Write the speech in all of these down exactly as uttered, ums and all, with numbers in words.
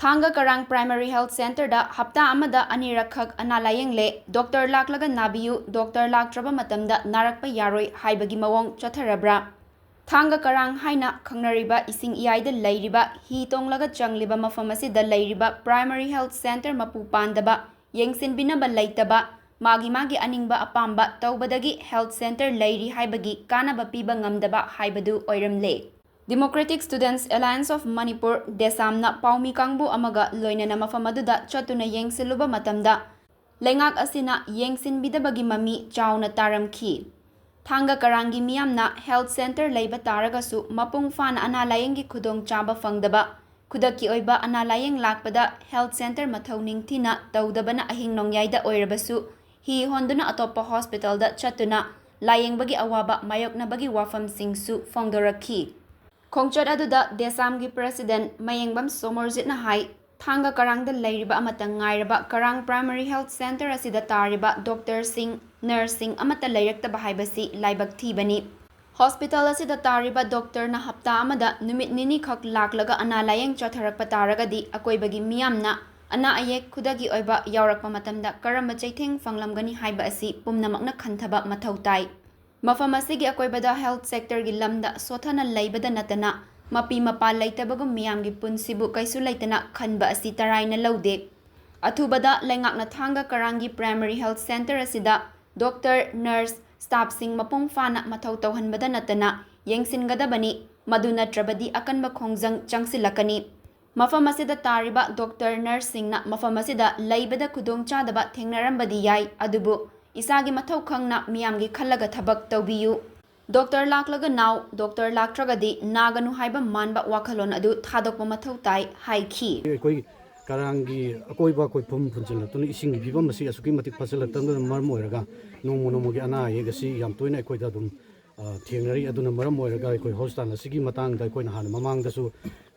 ꯊꯥꯡꯒ ꯀꯔꯥꯡ primary health ꯁꯦꯟꯇꯔꯗ ꯍꯞꯇꯥ ꯑꯃꯗ ꯑꯅꯤꯔꯛꯈꯛ ꯑꯅꯥ ꯂꯥꯌꯦꯡꯂꯦ꯫ ꯗꯣꯛꯇꯔ ꯂꯥꯛꯂꯒ ꯅꯥꯕꯤꯌꯨ, ꯗꯣꯛꯇꯔ ꯂꯥꯛꯇ꯭ꯔꯕ ꯃꯇꯝꯗ ꯅꯥꯔꯛꯄ ꯌꯥꯔꯣꯏ ꯍꯥꯏꯕꯒꯤ ꯃꯑꯣꯡ ꯆꯠꯊꯔꯕ꯭ꯔꯥ? ꯊꯥꯡꯒ ꯀꯔꯥꯡ ꯍꯥꯏꯅ ꯈꯪꯅꯔꯤꯕ ꯏꯁꯤꯡ ꯏꯌꯥꯏꯗ ꯂꯩꯔꯤꯕ, ꯍꯤ ꯇꯣꯡꯂꯒ ꯆꯪꯂꯤꯕ ꯃꯐꯝ ꯑꯁꯤꯗ ꯂꯩꯔꯤꯕ ꯄ꯭ꯔꯥꯏꯃꯔꯤ ꯍꯦꯜꯊ ꯁꯦꯟꯇꯔ ꯃꯄꯨ ꯄꯥꯟꯗꯕ, ꯌꯦꯡꯁꯤꯟꯕꯤꯅꯕ ꯂꯩꯇꯕ, ꯃꯥꯒꯤ ꯃꯥꯒꯤ ꯑꯅꯤꯡꯕ ꯑꯄꯥꯝꯕ ꯇꯧꯕꯗꯒꯤ ꯍꯦꯜꯊ ꯁꯦꯟꯇꯔ ꯂꯩꯔꯤ ꯍꯥꯏꯕꯒꯤ ꯀꯥꯟꯅꯕ ꯄꯤꯕ ꯉꯝꯗꯕ ꯍꯥꯏꯕꯗꯨ ꯑꯣꯏꯔꯝꯂꯦ꯫ Democratic Students Alliance of Manipur, ꯗꯦꯁꯥꯝꯅ ꯄꯥꯎꯃꯤ ꯀꯥꯡꯕꯨ ꯑꯃꯒ ꯂꯣꯏꯅꯅ ꯃꯐꯝ ꯑꯗꯨꯗ ꯆꯠꯇꯨꯅ ꯌꯦꯡꯁꯤꯜꯂꯨꯕ ꯃꯇꯝꯗ, ꯂꯩꯉꯥꯛ ꯑꯁꯤꯅ ꯌꯦꯡꯁꯤꯟꯕꯤꯗꯕꯒꯤ ꯃꯃꯤ ꯆꯥꯎꯅ ꯇꯥꯔꯝꯈꯤ꯫ ꯊꯥꯡꯒ ꯀꯔꯥꯡꯒꯤ ꯃꯤꯌꯥꯝꯅ ꯍꯦꯜꯊ ꯁꯦꯟꯇꯔ ꯂꯩꯕ ꯇꯥꯔꯒꯁꯨ, ꯃꯄꯨꯡ ꯐꯥꯅ ꯑꯅꯥ ꯂꯥꯌꯦꯡꯒꯤ ꯈꯨꯗꯣꯡꯆꯥꯕ ꯐꯪꯗꯕ, ꯈꯨꯗꯛꯀꯤ ꯑꯣꯏꯕ ꯑꯅꯥ ꯂꯥꯌꯦꯡ ꯂꯥꯛꯄꯗ ꯍꯦꯜꯊ ꯁꯦꯟꯇꯔ ꯃꯊꯧ ꯅꯤꯡꯊꯤꯅ ꯇꯧꯗꯕꯅ ꯑꯍꯤꯡ ꯅꯣꯡꯌꯥꯏꯗ ꯑꯣꯏꯔꯕꯁꯨ ꯍꯤ ꯍꯣꯟꯗꯨꯅ ꯑꯇꯣꯞꯄ ꯍꯣꯁꯄꯤꯇꯥꯜꯗ ꯆꯠꯇꯨꯅ ꯂꯥꯌꯦꯡꯕꯒꯤ ꯑꯋꯥꯕ ꯃꯥꯌꯣꯛꯅꯕꯒꯤ ꯋꯥꯐꯝꯁꯤꯡꯁꯨ ꯐꯣꯡꯗꯣꯔꯛꯈꯤ꯫ ꯈꯣꯡꯆꯠ ꯑꯗꯨꯗ ꯗꯦꯁꯥꯝꯒꯤ ꯄ꯭ꯔꯦꯁꯤꯗꯦꯟꯠ ꯃꯌꯦꯡꯕꯝ ꯁꯣꯃꯣꯔꯖꯤꯠꯅ ꯍꯥꯏ, ꯊꯥꯡꯒ ꯀꯔꯥꯡꯗ ꯂꯩꯔꯤꯕ ꯑꯃꯠꯇ ꯉꯥꯏꯔꯕ ꯀꯔꯥꯡ ꯄ꯭ꯔꯥꯏꯃꯔꯤ ꯍꯦꯜꯊ ꯁꯦꯟꯇꯔ ꯑꯁꯤꯗ ꯇꯥꯔꯤꯕ ꯗꯣꯛꯇꯔꯁꯤꯡ, ꯅꯔꯁꯁꯤꯡ ꯑꯃꯠꯇ ꯂꯩꯔꯛꯇꯕ ꯍꯥꯏꯕꯁꯤ ꯂꯥꯏꯕꯛ ꯊꯤꯕꯅꯤ꯫ ꯍꯣꯁꯄꯤꯇꯥꯜ ꯑꯁꯤꯗ ꯇꯥꯔꯤꯕ ꯗꯣꯛꯇꯔꯅ ꯍꯞꯇꯥ ꯑꯃꯗ ꯅꯨꯃꯤꯠ ꯅꯤꯅꯤꯈꯛ ꯂꯥꯛꯂꯒ ꯑꯅꯥ ꯂꯥꯌꯦꯡ ꯆꯠꯊꯔꯛꯄ ꯇꯥꯔꯒꯗꯤ, ꯑꯀꯣꯏꯕꯒꯤ ꯃꯤꯌꯥꯝꯅ ꯑꯅꯥ ꯑꯌꯦꯛ ꯈꯨꯗꯛꯀꯤ ꯑꯣꯏꯕ ꯌꯥꯎꯔꯛꯄ ꯃꯇꯝꯗ ꯀꯔꯝꯕ ꯆꯩꯊꯦꯡ ꯐꯪꯂꯝꯒꯅꯤ ꯍꯥꯏꯕ ꯑꯁꯤ ꯄꯨꯝꯅꯃꯛꯅ ꯈꯟꯊꯕ ꯃꯊꯧ ꯇꯥꯏ꯫ ꯃꯐꯝ ꯑꯁꯤꯒꯤ ꯑꯀꯣꯏꯕꯗ ꯍꯦꯜꯊ ꯁꯦꯛꯇꯔꯒꯤ ꯂꯝꯗ ꯁꯣꯠꯊꯅ ꯂꯩꯕꯗ ꯅꯠꯇꯅ, ꯃꯄꯤ ꯃꯄꯥ ꯂꯩꯇꯕꯒꯨꯝ ꯃꯤꯌꯥꯝꯒꯤ ꯄꯨꯟꯁꯤꯕꯨ ꯀꯩꯁꯨ ꯂꯩꯇꯅ ꯈꯟꯕ ꯑꯁꯤ ꯇꯔꯥꯏꯅ ꯂꯧꯗꯦ꯫ ꯑꯊꯨꯕꯗ ꯂꯩꯉꯥꯛꯅ ꯊꯥꯡꯒ ꯀꯔꯥꯡꯒꯤ ꯄ꯭ꯔꯥꯏꯃꯔꯤ ꯍꯦꯜꯊ ꯁꯦꯟꯇꯔ ꯑꯁꯤꯗ ꯗꯣꯛꯇꯔ, ꯅꯔꯁ, ꯁ꯭ꯇꯥꯐꯁꯤꯡ ꯃꯄꯨꯡ ꯐꯥꯅ ꯃꯊꯧ ꯇꯧꯍꯟꯕꯗ ꯅꯠꯇꯅ, ꯌꯦꯡꯁꯤꯟꯒꯗꯕꯅꯤ꯫ ꯃꯗꯨ ꯅꯠꯇ꯭ꯔꯕꯗꯤ ꯑꯀꯟꯕ ꯈꯣꯡꯖꯪ ꯆꯪꯁꯤꯜꯂꯛꯀꯅꯤ꯫ ꯃꯐꯝ ꯑꯁꯤꯗ ꯇꯥꯔꯤꯕ ꯗꯣꯛꯇꯔ, ꯅꯔꯁꯁꯤꯡꯅ ꯃꯐꯝ ꯑꯁꯤꯗ ꯂꯩꯕꯗ ꯈꯨꯗꯣꯡꯆꯥꯗꯕ ꯊꯦꯡꯅꯔꯝꯕꯗꯤ ꯌꯥꯏ, ꯑꯗꯨꯕꯨ ꯏꯁꯥꯒꯤ ꯃꯊꯧ ꯈꯪꯅ ꯃꯤꯌꯥꯝꯒꯤ ꯈꯜꯂꯒ ꯊꯕꯛ ꯇꯧꯕꯤꯌꯨ꯫ ꯗꯣꯛꯇꯔ ꯂꯥꯛꯂꯒ ꯅꯥꯎ, ꯗꯣꯛꯇꯔ ꯂꯥꯛꯇ꯭ꯔꯒꯗꯤ ꯅꯥꯒꯅꯨ ꯍꯥꯏꯕ ꯃꯥꯟꯕ ꯋꯥꯈꯜꯂꯣꯟ ꯑꯗꯨ ꯊꯥꯗꯣꯛꯄ ꯃꯊꯧ ꯇꯥꯏ ꯍꯥꯏꯈꯤ꯫ ꯑꯩꯈꯣꯏ ꯀꯔꯥꯡꯒꯤ ꯑꯀꯣꯏꯕ ꯑꯩꯈꯣꯏ ꯐꯨꯝ ꯐꯨꯟꯖꯤꯜꯂꯛꯇꯨꯅ ꯏꯁꯤꯡꯒꯤ ꯐꯤꯕꯝ ꯑꯁꯤ ꯑꯁꯨꯛꯀꯤ ꯃꯇꯤꯛ ꯐꯠꯆꯜꯂꯛꯇꯕꯅ ꯃꯔꯝ ꯑꯣꯏꯔꯒ ꯅꯣꯡꯃ ꯅꯣꯡꯃꯒꯤ ꯑꯅꯥ ꯑꯌꯦꯛ ꯑꯁꯤ ꯌꯥꯝ ꯇꯣꯏꯅ ꯑꯩꯈꯣꯏꯗ ꯑꯗꯨꯝ, ꯑ, ꯊꯦꯡꯅꯔꯤ꯫ ꯑꯗꯨꯅ ꯃꯔꯝ ꯑꯣꯏꯔꯒ ꯑꯩꯈꯣꯏ ꯍꯣꯁꯄꯤꯇꯥꯜ ꯑꯁꯤꯒꯤ ꯃꯇꯥꯡꯗ ꯑꯩꯈꯣꯏꯅ ꯍꯥꯟꯅ ꯃꯃꯥꯡꯗꯁꯨ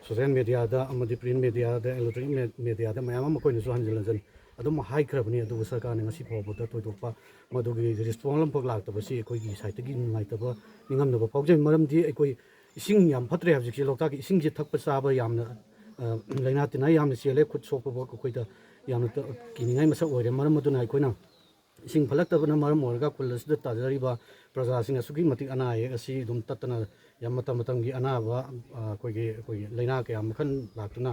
ꯁꯣꯁꯤꯌꯦꯜ ꯃꯦꯗꯤꯌꯥꯗ ꯑꯃꯗꯤ ꯄ꯭ꯔꯤꯟ ꯃꯦꯗꯤꯌꯥꯗ, ꯏꯂꯦꯛꯇ꯭ꯔꯣꯅꯤꯛ ꯃꯦ-, ꯃꯦꯗꯤꯌꯥꯗ ꯃꯌꯥꯝ ꯑꯃ ꯑꯩꯈꯣꯏꯅꯁꯨ ꯍꯟꯖꯤꯟ ꯍꯟꯖꯤꯟ ꯑꯗꯨꯝ ꯍꯥꯏꯈ꯭ꯔꯕꯅꯤ꯫ ꯑꯗꯨꯕꯨ ꯁꯔꯀꯥꯔꯅ ꯉꯁꯤ ꯐꯥꯎꯕꯗ ꯊꯣꯏꯗꯣꯛꯄ ꯃꯗꯨꯒꯤ ꯔꯤꯁꯄꯣꯟꯁ ꯑꯃꯐꯥꯎ ꯂꯥꯛꯇꯕꯁꯤ ꯑꯩꯈꯣꯏꯒꯤ ꯁꯥꯏꯠꯇꯒꯤ ꯅꯨꯡꯉꯥꯏꯇꯕ, ꯅꯤꯡꯉꯝꯗꯕ ꯐꯥꯎꯖꯩ꯫ ꯃꯔꯝꯗꯤ ꯑꯩꯈꯣꯏ ꯏꯁꯤꯡ ꯌꯥꯝ ꯐꯠꯇ꯭ꯔꯦ ꯍꯧꯖꯤꯛꯁꯦ꯫ ꯂꯣꯛꯇꯥꯛꯀꯤ ꯏꯁꯤꯡꯁꯦ ꯊꯛꯄ ꯆꯥꯕ ꯌꯥꯝꯅ ꯑ, ꯂꯥꯏꯅꯥ ꯇꯤꯟꯅꯥ ꯌꯥꯝꯅ ꯆꯦꯜꯂꯦ꯫ ꯈꯨꯠ ꯁꯣꯛꯄ ꯐꯥꯎ ꯑꯩꯈꯣꯏꯗ ꯌꯥꯝꯅ ꯇ-, ꯀꯤꯅꯤꯡꯉꯥꯏ ꯃꯁꯛ ꯑꯣꯏꯔꯦ꯫ ꯃꯔꯝ ꯑꯗꯨꯅ ꯑꯩꯈꯣꯏꯅ ꯏꯁꯤꯡ ꯐꯠꯂꯛꯇꯕꯅ ꯃꯔꯝ ꯑꯣꯏꯔꯒ ꯈꯨꯜ ꯑꯁꯤꯗ ꯇꯥꯖꯔꯤꯕ ꯄ꯭ꯔꯖꯥꯁꯤꯡ ꯑꯁꯨꯛꯀꯤ ꯃꯇꯤꯛ ꯑꯅꯥ ꯑꯌꯦꯛ ꯑꯁꯤ ꯑꯗꯨꯝ ꯇꯠꯇꯅ ꯌꯥꯝ ꯃꯇꯝ ꯃꯇꯝꯒꯤ ꯑꯅꯥꯕ, ꯑ, ꯑꯩꯈꯣꯏꯒꯤ, ꯑꯩꯈꯣꯏꯒꯤ ꯂꯥꯏꯅꯥ ꯀꯌꯥ ꯃꯈꯜ ꯂꯥꯛꯇꯨꯅ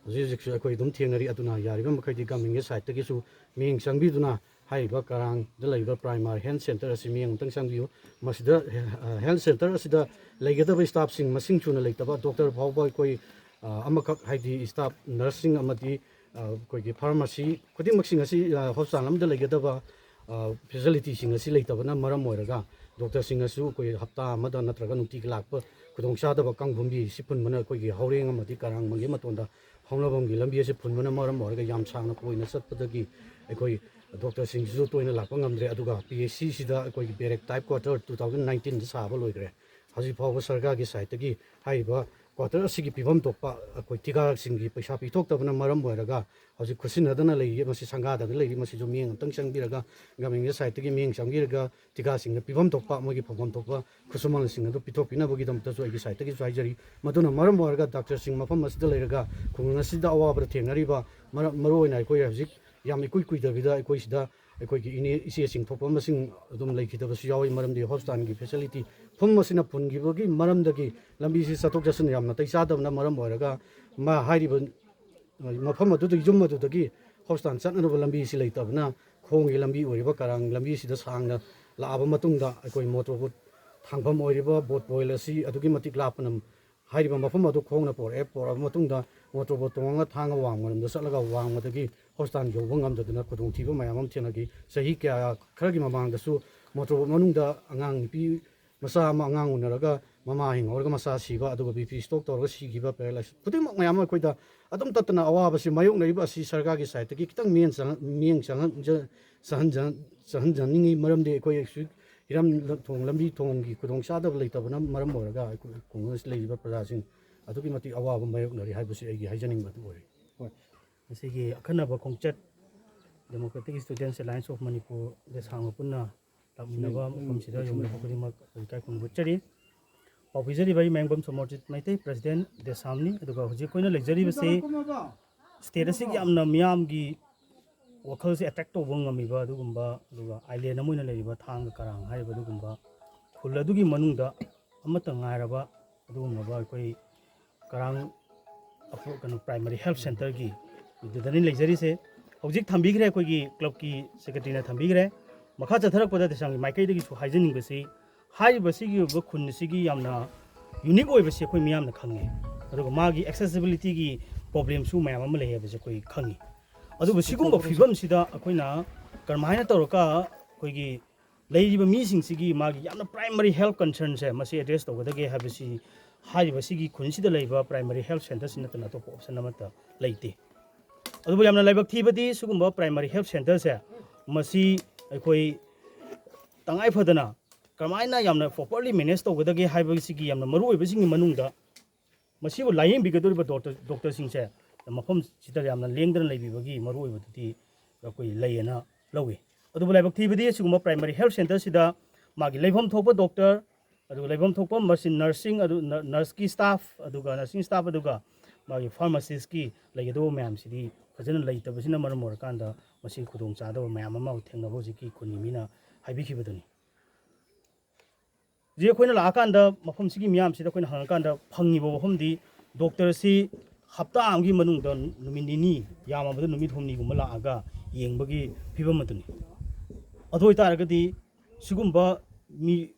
ꯍꯧꯖꯤꯛ ꯍꯧꯖꯤꯛꯁꯨ ꯑꯩꯈꯣꯏ ꯑꯗꯨꯝ ꯊꯦꯡꯅꯔꯤ꯫ ꯑꯗꯨꯅ ꯌꯥꯔꯤꯕ ꯃꯈꯩꯗꯤ ꯒꯚꯔꯟꯃꯦꯟꯒꯤ ꯁꯥꯏꯠꯇꯒꯤꯁꯨ ꯃꯤꯠꯌꯦꯡ ꯆꯪꯕꯤꯗꯨꯅ ꯍꯥꯏꯔꯤꯕ ꯀꯔꯥꯡꯗ ꯂꯩꯔꯤꯕ ꯄ꯭ꯔꯥꯏꯃꯥꯔꯤ ꯍꯦꯜꯊ ꯁꯦꯟꯇꯔ ꯑꯁꯤ ꯃꯤꯠꯌꯦꯡ ꯑꯃꯨꯛꯇꯪ ꯆꯪꯕꯤꯌꯨ꯫ ꯃꯁꯤꯗ, ꯑ, ꯍꯦꯜꯊ ꯁꯦꯟꯇꯔ ꯑꯁꯤꯗ ꯂꯩꯒꯗꯕ ꯏꯁꯇꯥꯐꯁꯤꯡ ꯃꯁꯤꯡ ꯁꯨꯅ ꯂꯩꯇꯕ, ꯗꯣꯛꯇꯔ ꯐꯥꯎꯕ ꯑꯩꯈꯣꯏ, ꯑ, ꯑꯃꯈꯛ, ꯍꯥꯏꯗꯤ ꯏꯁꯇꯥꯐ ꯅꯔꯁꯁꯤꯡ ꯑꯃꯗꯤ, ꯑ, ꯑꯩꯈꯣꯏꯒꯤ ꯐꯥꯔꯃꯥꯁꯤ ꯈꯨꯗꯤꯡꯃꯛꯁꯤꯡ ꯑꯁꯤ, ꯑ, ꯍꯣꯁꯄꯤꯇꯥꯜ ꯑꯃꯗ ꯂꯩꯒꯗꯕ, ꯑ, ꯐꯦꯁꯤꯂꯤꯇꯤꯁꯤꯡ ꯑꯁꯤ ꯂꯩꯇꯕꯅ ꯃꯔꯝ ꯑꯣꯏꯔꯒ ꯗꯣꯛꯇꯔꯁꯤꯡ ꯑꯁꯨ ꯑꯩꯈꯣꯏ ꯍꯞꯇꯥ ꯑꯃꯗ ꯅꯠꯇ꯭ꯔꯒ ꯅꯨꯡꯇꯤꯒꯤ ꯂꯥꯛꯄ ꯈꯨꯗꯣꯡꯆꯥꯗꯕ ꯀꯥꯡ ꯐꯨꯝꯕꯤ ꯑꯁꯤ ꯐꯨꯟꯕꯅ ꯑꯩꯈꯣꯏꯒꯤ ꯍꯧꯔꯦꯡ ꯑꯃꯗꯤ ꯀꯔꯥꯡ ꯃꯪꯒꯤ ꯃꯇꯣꯟꯗ ꯍꯧꯅꯐꯝꯒꯤ ꯂꯝꯕꯤ ꯑꯁꯤ ꯐꯨꯟꯕꯅ ꯃꯔꯝ ꯑꯣꯏꯔꯒ ꯌꯥꯝ ꯁꯥꯡꯅ ꯀꯣꯏꯅ ꯆꯠꯄꯗꯒꯤ ꯑꯩꯈꯣꯏ ꯗꯣꯛꯇꯔꯁꯤꯡꯁꯤꯁꯨ ꯇꯣꯏꯅ ꯂꯥꯛꯄ ꯉꯝꯗ꯭ꯔꯦ꯫ ꯑꯗꯨꯒ ꯄꯤ ꯑꯩꯆ ꯁꯤꯁꯤꯗ ꯑꯩꯈꯣꯏꯒꯤ ꯕꯦꯔꯦꯛ ꯇꯥꯏꯞ ꯀ꯭ꯋꯥꯇꯔ ꯇꯨ ꯊꯥꯎꯖꯟ ꯅꯥꯏꯟꯇꯤꯟꯗ ꯁꯥꯕ ꯂꯣꯏꯈ꯭ꯔꯦ꯫ ꯍꯧꯖꯤꯛ ꯐꯥꯎꯕ ꯁꯔꯀꯥꯔꯒꯤ ꯁꯥꯏꯠꯇꯒꯤ ꯍꯥꯏꯔꯤꯕ ꯀ꯭ꯋꯥꯇꯔ ꯑꯁꯤꯒꯤ ꯄꯤꯐꯝ ꯊꯣꯛꯄ ꯑꯩꯈꯣꯏ ꯊꯤꯀꯥꯁꯤꯡꯒꯤ ꯄꯩꯁꯥ ꯄꯤꯊꯣꯛꯇꯕꯅ ꯃꯔꯝ ꯑꯣꯏꯔꯒ ꯍꯧꯖꯤꯛ ꯈꯨꯠꯁꯤꯟꯅꯗꯅ ꯂꯩꯔꯤ꯫ ꯃꯁꯤ ꯁꯪꯒꯥꯗꯅ ꯂꯩꯔꯤ꯫ ꯃꯁꯤꯁꯨ ꯃꯤꯠꯌꯦꯡ ꯑꯃꯨꯛꯇꯪ ꯆꯪꯕꯤꯔꯒ ꯒꯚꯔꯟꯃꯦꯟꯒꯤ ꯁꯥꯏꯠꯇꯒꯤ ꯃꯤꯠꯌꯦꯡ ꯆꯪꯕꯤꯔꯒ ꯊꯤꯀꯥꯁꯤꯡꯗ ꯄꯤꯐꯝ ꯊꯣꯛꯄ ꯃꯣꯏꯒꯤ ꯐꯪꯐꯝ ꯊꯣꯛꯄ ꯈꯨꯠꯁꯨꯃꯟꯁꯤꯡ ꯑꯗꯨ ꯄꯤꯊꯣꯛꯄꯤꯅꯕꯒꯤꯗꯃꯛꯇꯁꯨ ꯑꯩꯒꯤ ꯁꯥꯏꯠꯇꯒꯤꯁꯨ ꯍꯥꯏꯖꯔꯤ꯫ ꯃꯗꯨꯅ ꯃꯔꯝ ꯑꯣꯏꯔꯒ ꯗꯥꯛꯇꯔꯁꯤꯡ ꯃꯐꯝ ꯑꯁꯤꯗ ꯂꯩꯔꯒ ꯈꯨꯡꯒꯪ ꯑꯁꯤꯗ ꯑꯋꯥꯕꯗ ꯊꯦꯡꯅꯔꯤꯕ ꯃꯔ-, ꯃꯔꯨꯑꯣꯏꯅ ꯑꯩꯈꯣꯏ ꯍꯧꯖꯤꯛ ꯌꯥꯝ ꯏꯀꯨꯏ ꯀꯨꯏꯗꯕꯤꯗ ꯑꯩꯈꯣꯏ ꯁꯤꯗ ꯑꯩꯈꯣꯏꯒꯤ ꯏꯅꯦ ꯏꯆꯦꯁꯤꯡ ꯊꯣꯛꯄ ꯃꯁꯤꯡ ꯑꯗꯨꯝ ꯂꯩꯈꯤꯗꯕꯁꯨ ꯌꯥꯎꯏ꯫ ꯃꯔꯝꯗꯤ ꯍꯣꯁꯄꯤꯇꯥꯜꯒꯤ ꯐꯦꯁꯤꯂꯤꯇꯤ ꯐꯨꯝ ꯑꯁꯤꯅ ꯐꯨꯟꯈꯤꯕꯒꯤ ꯃꯔꯝꯗꯒꯤ ꯂꯝꯕꯤꯁꯤ ꯆꯠꯊꯣꯛ ꯆꯠꯁꯤꯟ ꯌꯥꯝ ꯅꯥꯇꯩ ꯆꯥꯗꯕꯅ ꯃꯔꯝ ꯑꯣꯏꯔꯒ ꯃꯥ ꯍꯥꯏꯔꯤꯕ ꯃꯐꯝ ꯑꯗꯨꯗ, ꯌꯨꯝ ꯑꯗꯨꯗꯒꯤ ꯍꯣꯁꯄꯤꯇꯥꯜ ꯆꯠꯅꯅꯕ ꯂꯝꯕꯤꯁꯤ ꯂꯩꯇꯕꯅ ꯈꯣꯡꯒꯤ ꯂꯝꯕꯤ ꯑꯣꯏꯔꯤꯕ ꯀꯔꯥꯡ ꯂꯝꯕꯤꯁꯤꯗ ꯁꯥꯡꯅ ꯂꯥꯛꯑꯕ ꯃꯇꯨꯡꯗ ꯑꯩꯈꯣꯏ ꯃꯣꯇꯣꯔ ꯕꯣꯠ ꯊꯥꯡꯐꯝ ꯑꯣꯏꯔꯤꯕ ꯕꯣꯠ ꯄꯣꯏꯜ ꯑꯁꯤ ꯑꯗꯨꯛꯀꯤ ꯃꯇꯤꯛ ꯂꯥꯞꯄꯅ ꯍꯥꯏꯔꯤꯕ ꯃꯐꯝ ꯑꯗꯨ ꯈꯣꯡꯅ ꯄꯣꯔꯛꯑꯦ꯫ ꯄꯣꯔꯛꯑꯕ ꯃꯇꯨꯡꯗ ꯃꯣꯇꯣꯔ ꯕꯣꯠ ꯇꯣꯡꯉꯒ ꯊꯥꯡꯒ ꯋꯥꯡꯃꯔꯣꯝꯗ ꯆꯠꯂꯒ ꯋꯥꯡꯃꯗꯒꯤ ꯍꯣꯁꯄꯤꯇꯥꯜ ꯌꯧꯕ ꯉꯝꯗꯗꯨꯅ ꯈꯨꯗꯣꯡꯊꯤꯕ ꯃꯌꯥꯝ ꯑꯃ ꯊꯦꯡꯅꯈꯤ꯫ ꯆꯍꯤ ꯀꯌꯥ ꯈꯔꯒꯤ ꯃꯃꯥꯡꯗꯁꯨ ꯃꯣꯇꯣꯔ ꯕꯣꯠ ꯃꯅꯨꯡꯗ ꯑꯉꯥꯡ ꯅꯨꯄꯤ ꯃꯆꯥ ꯑꯃ ꯑꯉꯥꯡ ꯎꯅꯔꯒ ꯃꯃꯥ ꯍꯤꯡꯍꯧꯔꯒ ꯃꯆꯥ ꯁꯤꯕ, ꯑꯗꯨꯒ ꯕꯤ ꯄꯤ ꯁ꯭ꯇꯣꯛ ꯇꯧꯔꯒ ꯁꯤꯈꯤꯕ, ꯄꯦꯔꯥꯂꯥꯏꯁꯤꯁ ꯈꯨꯗꯤꯡꯃꯛ ꯃꯌꯥꯝ ꯑꯃ ꯑꯩꯈꯣꯏꯗ ꯑꯗꯨꯝ ꯇꯠꯇꯅ ꯑꯋꯥꯕꯁꯤ ꯃꯥꯌꯣꯛꯅꯔꯤꯕ ꯑꯁꯤ ꯁꯔꯀꯥꯔꯒꯤ ꯁꯥꯏꯠꯇꯒꯤ ꯈꯤꯇꯪ ꯃꯤꯠꯌꯦꯡ ꯆꯪꯍꯟ-, ꯃꯤꯠꯌꯦꯡ ꯆꯪꯍꯟ-, ꯆꯪꯍꯟꯖ-, ꯆꯪꯍꯟꯖꯅꯤꯡꯉꯤ꯫ ꯃꯔꯝꯗꯤ ꯑꯩꯈꯣꯏ ꯍꯧꯖꯤꯛ ꯏꯔꯝ ꯊꯣꯡ ꯂꯝꯕꯤ ꯊꯣꯡꯒꯤ ꯈꯨꯗꯣꯡꯆꯥꯗꯕ ꯂꯩꯇꯕꯅ ꯃꯔꯝ ꯑꯣꯏꯔꯒ ꯑꯩꯈꯣꯏ ꯈꯨꯡꯒꯪ ꯑꯁꯤꯗ ꯂꯩꯔꯤꯕ ꯄ꯭ꯔꯖꯥꯁꯤꯡ ꯑꯗꯨꯛꯀꯤ ꯃꯇꯤꯛ ꯑꯋꯥꯕ ꯃꯥꯌꯣꯛꯅꯔꯤ ꯍꯥꯏꯕꯁꯤ ꯑꯩꯒꯤ ꯍꯥꯏꯖꯅꯤꯡꯕ ꯑꯗꯨ ꯑꯣꯏꯔꯦ꯫ ꯍꯣꯏ, ꯃꯁꯤꯒꯤ ꯑꯈꯟꯅꯕ ꯈꯣꯡꯆꯠ Democratic Students Alliance of ꯃꯅꯤꯄꯨꯔꯗ ꯁꯥꯡꯅ ꯄꯨꯟꯅ ꯂꯥꯛꯃꯤꯟꯅꯕ ꯃꯐꯝꯁꯤꯗ ꯌꯧꯅꯕ ꯈꯨꯗꯤꯡꯃꯛ ꯏꯀꯥꯏ ꯈꯨꯝꯅꯕ ꯎꯠꯆꯔꯤ꯫ ꯄꯥꯎ ꯄꯤꯖꯔꯤꯕ ꯑꯩ ꯃꯌꯥꯡꯕꯝ ꯁꯣꯃꯣꯔꯖꯤꯠ ꯃꯩꯇꯩ, ꯄ꯭ꯔꯁꯤꯗꯦꯟ ꯗꯦꯁꯥꯝꯅꯤ꯫ ꯑꯗꯨꯒ ꯍꯧꯖꯤꯛ ꯑꯩꯈꯣꯏꯅ ꯂꯩꯖꯔꯤꯕꯁꯤ ꯁ꯭ꯇꯦꯠ ꯑꯁꯤꯒꯤ ꯌꯥꯝꯅ ꯃꯤꯌꯥꯝꯒꯤ ꯋꯥꯈꯜꯁꯦ ꯑꯦꯇ꯭ꯔꯦꯛ ꯇꯧꯕ ꯉꯝꯃꯤꯕ ꯑꯗꯨꯒꯨꯝꯕ, ꯑꯗꯨꯒ ꯑꯥꯏꯂꯦꯟ ꯑꯃ ꯑꯣꯏꯅ ꯂꯩꯔꯤꯕ ꯊꯥꯡꯒ ꯀꯔꯥꯡ ꯍꯥꯏꯔꯤꯕ ꯑꯗꯨꯒꯨꯝꯕ ꯈꯨꯜ ꯑꯗꯨꯒꯤ ꯃꯅꯨꯡꯗ ꯑꯃꯠꯇ ꯉꯥꯏꯔꯕ ꯑꯗꯨꯒꯨꯝꯂꯕ ꯑꯩꯈꯣꯏ ꯀꯔꯥꯡ ꯑꯐ-, ꯀꯩꯅꯣ, ꯄ꯭ꯔꯥꯏꯃꯔꯤ ꯍꯦꯜꯊ ꯁꯦꯟꯇꯔꯒꯤ ꯑꯗꯨꯗꯅꯤ ꯂꯩꯖꯔꯤꯁꯦ꯫ ꯍꯧꯖꯤꯛ ꯊꯝꯕꯤꯈ꯭ꯔꯦ, ꯑꯩꯈꯣꯏꯒꯤ ꯀ꯭ꯂꯕꯀꯤ ꯁꯦꯀ꯭ꯔꯦꯇꯔꯤꯅ ꯊꯝꯕꯤꯈ꯭ꯔꯦ꯫ ꯃꯈꯥ ꯆꯠꯊꯔꯛꯄꯗ ꯗꯦꯁꯥꯝꯒꯤ ꯃꯥꯏꯀꯩꯗꯒꯤꯁꯨ ꯍꯥꯏꯖꯅꯤꯡꯕꯁꯤ, ꯍꯥꯏꯔꯤꯕꯁꯤꯒꯤ ꯑꯣꯏꯕ ꯈꯨꯟ ꯑꯁꯤꯒꯤ ꯌꯥꯝꯅ ꯌꯨꯅꯤꯛ ꯑꯣꯏꯕꯁꯤ ꯑꯩꯈꯣꯏ ꯃꯤꯌꯥꯝꯅ ꯈꯪꯉꯤ, ꯑꯗꯨꯒ ꯃꯥꯒꯤ ꯑꯦꯛꯁꯦꯁꯤꯕꯤꯂꯤꯇꯤꯒꯤ ꯄ꯭ꯔꯣꯕ꯭ꯂꯦꯝꯁꯨ ꯃꯌꯥꯝ ꯑꯃ ꯂꯩ ꯍꯥꯏꯕꯁꯤ ꯑꯩꯈꯣꯏ ꯈꯪꯉꯤ꯫ ꯑꯗꯨꯕꯨ ꯁꯤꯒꯨꯝꯕ ꯐꯤꯕꯝꯁꯤꯗ ꯑꯩꯈꯣꯏꯅ ꯀꯔꯝꯍꯥꯏꯅ ꯇꯧꯔꯒ ꯑꯩꯈꯣꯏꯒꯤ ꯂꯩꯔꯤꯕ ꯃꯤꯁꯤꯡꯁꯤꯒꯤ ꯃꯥꯒꯤ ꯌꯥꯝꯅ ꯄ꯭ꯔꯥꯏꯃꯔꯤ ꯍꯦꯜꯊ ꯀꯟꯁꯔꯟꯁꯦ ꯃꯁꯤ ꯑꯦꯗ꯭ꯔꯦꯁ ꯇꯧꯒꯗꯒꯦ ꯍꯥꯏꯕꯁꯤ ꯍꯥꯏꯔꯤꯕ ꯁꯤꯒꯤ ꯈꯨꯟꯁꯤꯗ ꯂꯩꯕ ꯄ꯭ꯔꯥꯏꯃꯔꯤ ꯍꯦꯜꯊ ꯁꯦꯟꯇꯔꯁꯤ ꯅꯠꯇꯅ ꯑꯇꯣꯞꯄ ꯑꯣꯞꯁꯟ ꯑꯃꯠꯇ ꯂꯩꯇꯦ꯫ ꯑꯗꯨꯕꯨ ꯌꯥꯝꯅ ꯂꯥꯏꯕꯛ ꯊꯤꯕꯗꯤ ꯁꯤꯒꯨꯝꯕ ꯄ꯭ꯔꯥꯏꯃꯔꯤ ꯍꯦꯜꯊ ꯁꯦꯟꯇꯔꯁꯦ ꯃꯁꯤ ꯑꯩꯈꯣꯏ ꯇꯉꯥꯏ ꯐꯗꯅ ꯀꯃꯥꯏꯅ ꯌꯥꯝꯅ ꯄ꯭ꯔꯣꯄꯔꯂꯤ ꯃꯦꯅꯦꯖ ꯇꯧꯒꯗꯒꯦ ꯍꯥꯏꯕꯁꯤꯒꯤ ꯌꯥꯝꯅ ꯃꯔꯨꯑꯣꯏꯕꯁꯤꯡꯒꯤ ꯃꯅꯨꯡꯗ ꯃꯁꯤꯕꯨ ꯂꯥꯌꯦꯡꯕꯤꯒꯗꯧꯔꯤꯕ ꯗꯣꯛꯇꯔ, ꯗꯣꯛꯇꯔꯁꯤꯡꯁꯦ ꯃꯐꯝꯁꯤꯗ ꯌꯥꯝꯅ ꯂꯦꯡꯗꯅ ꯂꯩꯕꯤꯕꯒꯤ ꯃꯔꯨꯑꯣꯏꯕꯗꯨꯗꯤ ꯑꯩꯈꯣꯏ ꯂꯩꯌꯦꯅ ꯂꯧꯏ꯫ ꯑꯗꯨꯕꯨ ꯂꯥꯏꯕꯛ ꯊꯤꯕꯗꯤ ꯑꯁꯤꯒꯨꯝꯕ ꯄ꯭ꯔꯥꯏꯃꯔꯤ ꯍꯦꯜꯊ ꯁꯦꯟꯇꯔꯁꯤꯗ ꯃꯥꯒꯤ ꯂꯩꯐꯝ ꯊꯣꯛꯄ ꯗꯣꯛꯇꯔ, ꯑꯗꯨꯒ ꯂꯩꯐꯝ ꯊꯣꯛꯄ ꯃꯁꯤ ꯅꯔꯁꯤꯡ, ꯑꯗꯨ ꯅ-, ꯅꯔꯁꯀꯤ ꯁ꯭ꯇꯥꯐ, ꯑꯗꯨꯒ ꯅꯔꯁꯤꯡ ꯁ꯭ꯇꯥꯐ, ꯑꯗꯨꯒ ꯃꯥꯒꯤ ꯐꯥꯔꯃꯥꯁꯤꯁꯀꯤ ꯂꯩꯒꯗꯧꯕ ꯃꯌꯥꯝꯁꯤꯗꯤ ꯐꯖꯅ ꯂꯩꯇꯕꯁꯤꯅ ꯃꯔꯝ ꯑꯣꯏꯔꯀꯥꯟꯗ ꯃꯁꯤ ꯈꯨꯗꯣꯡꯆꯥꯗꯕ ꯃꯌꯥꯝ ꯑꯃ ꯊꯦꯡꯅꯕ ꯍꯧꯖꯤꯛꯀꯤ ꯈꯨꯟꯒꯤ ꯃꯤꯅ ꯍꯥꯏꯕꯤꯈꯤꯕꯗꯨꯅꯤ꯫ ꯍꯧꯖꯤꯛ ꯑꯩꯈꯣꯏꯅ ꯂꯥꯛꯑꯀꯥꯟꯗ ꯃꯐꯝꯁꯤꯒꯤ ꯃꯤꯌꯥꯝꯁꯤꯗ ꯑꯩꯈꯣꯏꯅ ꯍꯪꯉꯀꯥꯟꯗ ꯐꯪꯉꯤꯕ ꯋꯥꯐꯝꯗꯤ ꯗꯣꯛꯇꯔꯁꯤ ꯍꯞꯇꯥ ꯑꯃꯒꯤ ꯃꯅꯨꯡꯗ ꯅꯨꯃꯤꯠ ꯅꯤꯅꯤ, ꯌꯥꯝꯃꯕꯗ ꯅꯨꯃꯤꯠ ꯍꯨꯝꯅꯤꯒꯨꯝꯕ ꯂꯥꯛꯑꯒ ꯌꯦꯡꯕꯒꯤ ꯐꯤꯕꯝ ꯑꯗꯨꯅꯤ꯫ ꯑꯗꯨ ꯑꯣꯏꯇꯥꯔꯒꯗꯤ ꯁꯤꯒꯨꯝꯕ ꯃꯤ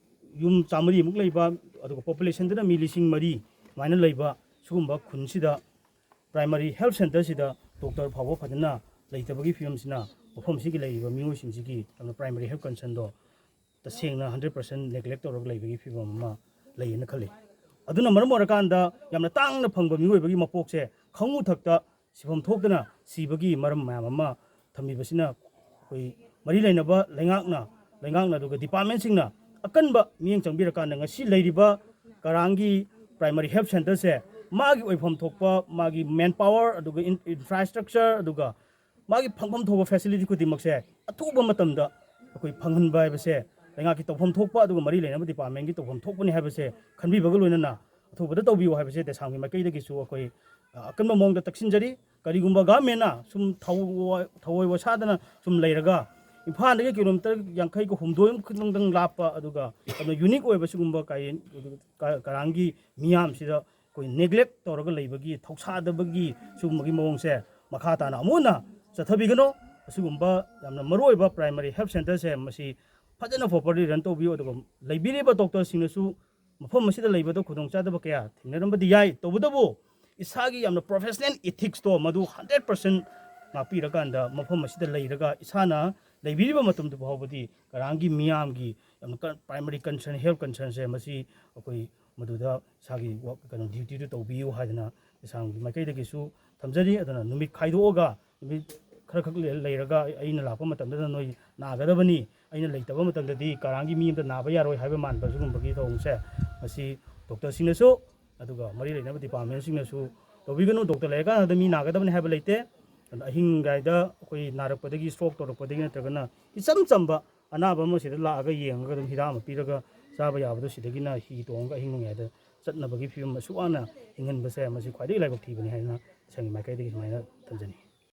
ꯌꯨꯝ ꯆꯥꯃꯔꯤꯃꯨꯛ ꯂꯩꯕ, ꯑꯗꯨꯒ ꯄꯣꯄꯨꯂꯦꯁꯟꯗꯅ ꯃꯤ ꯂꯤꯁꯤꯡ ꯃꯔꯤ ꯑꯗꯨꯃꯥꯏꯅ ꯂꯩꯕ ꯁꯤꯒꯨꯝꯕ ꯈꯨꯟꯁꯤꯗ ꯄ꯭ꯔꯥꯏꯃꯔꯤ ꯍꯦꯜꯊ ꯁꯦꯟꯇꯔꯁꯤꯗ ꯗꯣꯛꯇꯔ ꯐꯥꯎꯕ ꯐꯖꯅ ꯂꯩꯇꯕꯒꯤ ꯐꯤꯕꯝꯁꯤꯅ ꯃꯐꯝꯁꯤꯒꯤ ꯂꯩꯔꯤꯕ ꯃꯤꯑꯣꯏꯁꯤꯡꯁꯤꯒꯤ ꯌꯥꯝꯅ ꯄ꯭ꯔꯥꯏꯃꯔꯤ ꯍꯦꯜꯊ ꯀꯟꯁꯔꯟꯗꯣ ꯇꯁꯦꯡꯅ ꯍꯟꯗ꯭ꯔꯦꯠ ꯄꯥꯔꯁꯦꯟ ꯅꯦꯒ꯭ꯂꯦꯛ ꯇꯧꯔꯒ ꯂꯩꯕꯒꯤ ꯐꯤꯕꯝ ꯑꯃ ꯂꯩꯌꯦꯅ ꯈꯜꯂꯤ꯫ ꯑꯗꯨꯅ ꯃꯔꯝ ꯑꯣꯏꯔꯀꯥꯟꯗ ꯌꯥꯝꯅ ꯇꯥꯡꯅ ꯐꯪꯕ ꯃꯤꯑꯣꯏꯕꯒꯤ ꯃꯄꯣꯛꯁꯦ ꯈꯪꯉꯨ ꯊꯛꯇ ꯁꯤꯐꯝ ꯊꯣꯛꯇꯅ ꯁꯤꯕꯒꯤ ꯃꯔꯝ ꯃꯌꯥꯝ ꯑꯃ ꯊꯝꯃꯤꯕꯁꯤꯅ ꯑꯩꯈꯣꯏ ꯃꯔꯤ ꯂꯩꯅꯕ ꯂꯩꯉꯥꯛꯅ, ꯂꯩꯉꯥꯛꯅ ꯑꯗꯨꯒ ꯗꯤꯄꯥꯔꯠꯃꯦꯟꯁꯤꯡꯅ ꯑꯀꯟꯕ ꯃꯤꯠꯌꯦꯡ ꯆꯪꯕꯤꯔꯀꯥꯟꯗ ꯉꯁꯤ ꯂꯩꯔꯤꯕ ꯀꯔꯥꯡꯒꯤ ꯄ꯭ꯔꯥꯏꯃꯔꯤ ꯍꯦꯜꯊ ꯁꯦꯟꯇꯔꯁꯦ ꯃꯥꯒꯤ ꯑꯣꯏꯐꯝ ꯊꯣꯛꯄ ꯃꯥꯒꯤ ꯃꯦꯟ ꯄꯥꯋꯔ ꯑꯗꯨꯒ ꯏꯟ-, ꯏꯟꯐ꯭ꯔꯥꯁ꯭ꯇ꯭ꯔꯛꯆꯔ ꯑꯗꯨꯒ ꯃꯥꯒꯤ ꯐꯪꯐꯝ ꯊꯣꯛꯄ ꯐꯦꯁꯤꯂꯤꯇꯤ ꯈꯨꯗꯤꯡꯃꯛꯁꯦ ꯑꯊꯨꯕ ꯃꯇꯝꯗ ꯑꯩꯈꯣꯏ ꯐꯪꯍꯟꯕ ꯍꯥꯏꯕꯁꯦ ꯂꯩꯉꯥꯛꯀꯤ ꯇꯧꯐꯝ ꯊꯣꯛꯄ ꯑꯗꯨꯒ ꯃꯔꯤ ꯂꯩꯅꯕ ꯗꯤꯄꯥꯔꯠꯃꯦꯟꯒꯤ ꯇꯧꯐꯝ ꯊꯣꯛꯄꯅꯤ ꯍꯥꯏꯕꯁꯦ ꯈꯟꯕꯤꯕꯒ ꯂꯣꯏꯅꯅ ꯑꯊꯨꯕꯗ ꯇꯧꯕꯤꯌꯨ ꯍꯥꯏꯕꯁꯦ ꯗꯦꯁꯥꯝꯒꯤ ꯃꯥꯏꯀꯩꯗꯒꯤꯁꯨ ꯑꯩꯈꯣꯏ, ꯑ, ꯑꯀꯟꯕ ꯃꯑꯣꯡꯗ ꯇꯛꯁꯤꯟꯖꯔꯤ꯫ ꯀꯔꯤꯒꯨꯝꯕ ꯒꯚꯔꯟꯃꯦꯟꯅ ꯁꯨꯝ ꯊꯧꯑꯣꯏ-, ꯊꯧꯑꯣꯏ ꯋꯥꯁꯥꯗꯅ ꯁꯨꯝ ꯂꯩꯔꯒ ꯏꯝꯐꯥꯜꯗꯒꯤ ꯀꯤꯂꯣꯃꯤꯇꯔ ꯌꯥꯡꯈꯩꯒ ꯍꯨꯝꯗꯣꯏ ꯈꯛꯇꯪ ꯂꯥꯞꯄ ꯑꯗꯨꯒ ꯌꯥꯝꯅ ꯌꯨꯅꯤꯛ ꯑꯣꯏꯕ ꯁꯤꯒꯨꯝꯕ ꯀꯥ-, ꯀ-, ꯀꯔꯥꯡꯒꯤ ꯃꯤꯌꯥꯝꯁꯤꯗ ꯑꯩꯈꯣꯏ ꯅꯦꯒ꯭ꯂꯦꯛ ꯇꯧꯔꯒ ꯂꯩꯕꯒꯤ, ꯊꯧꯁꯥꯗꯕꯒꯤ ꯁꯤꯒꯨꯝꯕꯒꯤ ꯃꯑꯣꯡꯁꯦ ꯃꯈꯥ ꯇꯥꯅ ꯑꯃꯨꯛ ꯍꯟꯅ ꯆꯠꯊꯕꯤꯒꯅꯨ꯫ ꯑꯁꯤꯒꯨꯝꯕ ꯌꯥꯝꯅ ꯃꯔꯨꯑꯣꯏꯕ ꯄ꯭ꯔꯥꯏꯃꯔꯤ ꯍꯦꯜꯊ ꯁꯦꯟꯇꯔꯁꯦ ꯃꯁꯤ ꯐꯖꯅ ꯄ꯭ꯔꯣꯄꯔꯂꯤ ꯔꯟ ꯇꯧꯕꯤꯌꯨ꯫ ꯑꯗꯨꯒ ꯂꯩꯕꯤꯔꯤꯕ ꯗꯣꯛꯇꯔꯁꯤꯡꯅꯁꯨ ꯃꯐꯝ ꯑꯁꯤꯗ ꯂꯩꯕꯗ ꯈꯨꯗꯣꯡꯆꯥꯗꯕ ꯀꯌꯥ ꯊꯦꯡꯅꯔꯝꯕꯗꯤ ꯌꯥꯏ, ꯇꯧꯕꯇꯕꯨ ꯏꯁꯥꯒꯤ ꯌꯥꯝꯅ ꯄ꯭ꯔꯣꯐꯦꯁꯅꯦꯜ ꯏꯊꯤꯛꯁꯇꯣ ꯃꯗꯨ ꯍꯟꯗ꯭ꯔꯦꯠ ꯄꯥꯔꯁꯦꯟ ꯉꯥꯛꯄꯤꯔꯀꯥꯟꯗ ꯃꯐꯝ ꯑꯁꯤꯗ ꯂꯩꯔꯒ ꯏꯁꯥꯅ ꯂꯩꯕꯤꯔꯤꯕ ꯃꯇꯝꯗꯨ ꯐꯥꯎꯕꯗꯤ ꯀꯔꯥꯡꯒꯤ ꯃꯤꯌꯥꯝꯒꯤ ꯌꯥꯝꯅ ꯀ-, ꯄ꯭ꯔꯥꯏꯃꯔꯤ ꯀꯟꯁꯔꯟ, ꯍꯦꯜꯊ ꯀꯟꯁꯔꯟꯁꯦ ꯃꯁꯤ ꯑꯩꯈꯣꯏ ꯃꯗꯨꯗ ꯏꯁꯥꯒꯤ ꯋꯥ-, ꯀꯩꯅꯣ, ꯗ꯭ꯌꯨꯇꯤꯗꯨ ꯇꯧꯕꯤꯌꯨ ꯍꯥꯏꯗꯅ ꯏꯁꯥꯒꯤ ꯃꯥꯏꯀꯩꯗꯒꯤꯁꯨ ꯊꯝꯖꯔꯤ꯫ ꯑꯗꯨꯅ ꯅꯨꯃꯤꯠ ꯈꯥꯏꯗꯣꯛꯑꯒ ꯅꯨꯃꯤꯠ ꯈꯔ ꯈꯛ ꯂꯩ-, ꯂꯩꯔꯒ ꯑꯩ-, ꯑꯩꯅ ꯂꯥꯛꯄ ꯃꯇꯝꯗꯅ ꯅꯣꯏ ꯅꯥꯒꯗꯕꯅꯤ, ꯑꯩꯅ ꯂꯩꯇꯕ ꯃꯇꯝꯗꯗꯤ ꯀꯔꯥꯡꯒꯤ ꯃꯤ ꯑꯃꯇ ꯅꯥꯕ ꯌꯥꯔꯣꯏ ꯍꯥꯏꯕ ꯃꯥꯟꯕ ꯁꯤꯒꯨꯝꯕꯒꯤ ꯊꯧꯑꯣꯡꯁꯦ ꯃꯁꯤ ꯗꯣꯛꯇꯔꯁꯤꯡꯅꯁꯨ ꯑꯗꯨꯒ ꯃꯔꯤ ꯂꯩꯅꯕ ꯗꯤꯄꯥꯔꯠꯃꯦꯟꯁꯤꯡꯅꯁꯨ ꯇꯧꯕꯤꯒꯅꯨ꯫ ꯗꯣꯛꯇꯔ ꯂꯩꯔꯀꯥꯟꯗ ꯃꯤ ꯅꯥꯒꯗꯕꯅꯤ ꯍꯥꯏꯕ ꯂꯩꯇꯦ꯫ ꯑꯗꯣ ꯑꯍꯤꯡꯒꯥꯏꯗ ꯑꯩꯈꯣꯏ ꯅꯥꯔꯛꯄꯗꯒꯤ, ꯁ꯭ꯇ꯭ꯔꯣꯛ ꯇꯧꯔꯛꯄꯗꯒꯤ ꯅꯠꯇ꯭ꯔꯒꯅ ꯏꯆꯝ ꯆꯝꯕ ꯑꯅꯥꯕ ꯑꯃ ꯁꯤꯗ ꯂꯥꯛꯑꯒ ꯌꯦꯡꯉꯒ ꯑꯗꯨꯝ ꯍꯤꯗꯥꯛ ꯑꯃ ꯄꯤꯔꯒ ꯆꯥꯕ ꯌꯥꯕꯗꯣ ꯁꯤꯗꯒꯤꯅ ꯍꯤ ꯇꯣꯡꯉꯒ ꯑꯍꯤꯡ ꯅꯣꯡꯌꯥꯏꯗ ꯆꯠꯅꯕꯒꯤ ꯐꯤꯕꯝ ꯑꯁꯨꯛ ꯋꯥꯅ ꯍꯤꯡꯍꯟꯕꯁꯦ ꯃꯁꯤ ꯈ꯭ꯋꯥꯏꯗꯒꯤ ꯂꯥꯏꯕꯛ ꯊꯤꯕꯅꯤ ꯍꯥꯏꯅ ꯏꯁꯥꯒꯤ ꯃꯥꯏꯀꯩꯗꯒꯤ ꯁꯨꯃꯥꯏꯅ ꯊꯝꯖꯅꯤꯡꯏ꯫